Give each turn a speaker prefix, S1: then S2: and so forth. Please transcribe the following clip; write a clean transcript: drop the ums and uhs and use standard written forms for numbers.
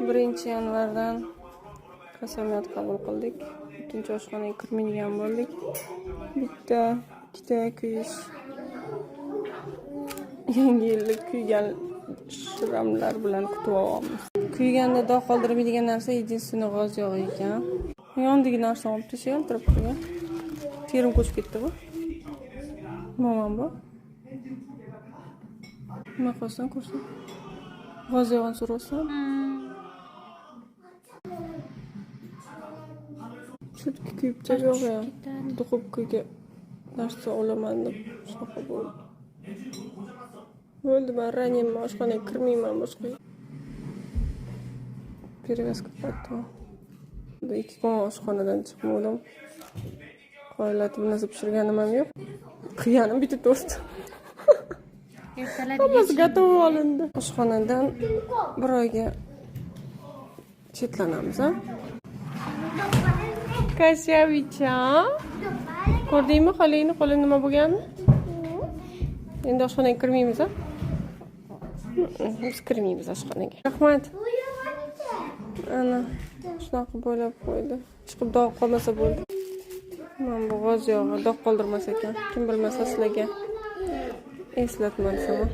S1: 1-yanvardan qasamyod qabul qildik. Ikkinchi oshxonaga kirmaydigan bo'ldik. Bitta, ikkita kuyish. Yangi yillik kuygan шрам lar bilan kutib olyapmiz. Kuyganda dog' qoldirmaydigan narsa единственный g'oz yog'i ekan. Yondagi narsa olib tashlab turibdi. Terim ko'chib ketdi bu. Nima bu? Nima qilyapsan, ko'rsin? G'oz yog'ini so'rayapsan? Чутки kuyib yog'i ham. Духовка ga narsa olaman deb shunaqa bo'ldi. Bo'ldi, man raniyman, oshxonaga kirmayman boshqa. Перевязка qilyapti. 2 kun oshxonadan chiqmadim. Qoyillatib narsa pishirganim ham yo'q. Qilganim bitta tort.
S2: Ertalab
S1: Hammasi готовый olindi. Oshxonadan bir oyga chetlanamiz, a? Kasyavicha. Ko'rdingmi xolangni qo'li nima bo'lganini? Endi oshxonaga kirmaymiz, a? Biz kirmaymiz oshxonaga. Rahmat. Ana, shunaqa bo'ylab qo'ydi. Chiqib dog' qolmasa bo'ldi. Mana bu g'oz yog'i dog' qoldirmas ekan. Kim bilmasa, sizlarga eslatma desam.